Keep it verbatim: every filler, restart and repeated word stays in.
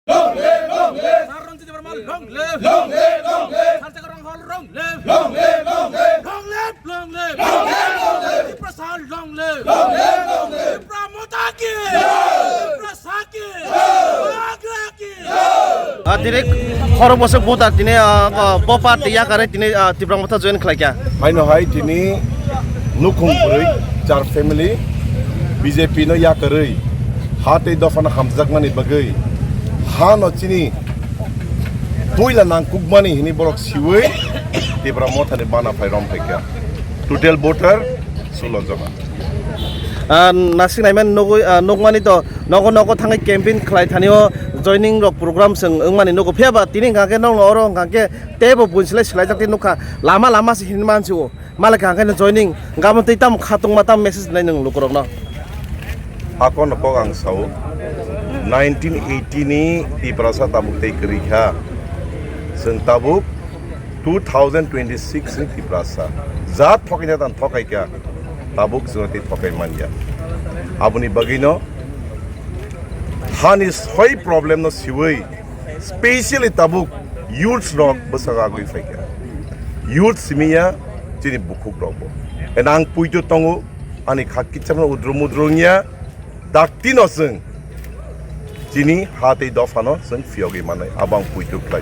Long live, long live. Sir Ranjit Debbarma, long live. Long live, long live. Sir Jagarang Hall, long live. Long live, long live. Long live, long live. Long live, long live. Tiprasa, long live. Long live, long live. Tipra Motha ki. Jai. Tiprasa ki. Jai. Bagra ki. Jai. Ah, tini khorok bosok buta tini, ah, ah, bopa tei yakarwi tini, ah, Tipra Motha join khlaikha. Haino hai tini nukhung kwrwi char family B J P no yakarwi ha tei dophano hamjakmani bagwi hano chini puila nangkukmani hini borok siwi Tipra Mothani bana phai rom phaikha. Total voter sulo jona. Ah, nasik naiman nugwi, ah, nukmani to nogo nogo thangwi campaign khlai thani o joining rok program chwng wngmani nugo. Phiya ba tini hwnkha khe nokno oro hwnkha khe teibo buini slai swlaijak tei nukha. Lama lama se hinwi mansi o. Malai kaham khe joining, gabon tei tamo khatungma tamo message nai nwng lukurokno. Hakono kok ang sao, nineteen eighty ni Tiprasa tabuk tei kwrwi kha. Chwng tabuk two thousand twenty-six ni Tiprasa. Ja thokaina tan thokai kha, tabuk chwng tei thokai manya. Aboni bagwino hani soi problem no siwi, specially tabuk youths rok bwskango agwi phaikha. Youth simiya chini bukhuk rokbo. Eno ang puito tongo, ani kha kicham no udro mudro wngya, dakti no chwng chini ha tei dopha no chwng phiyogwi manai, abo ang puito khlai.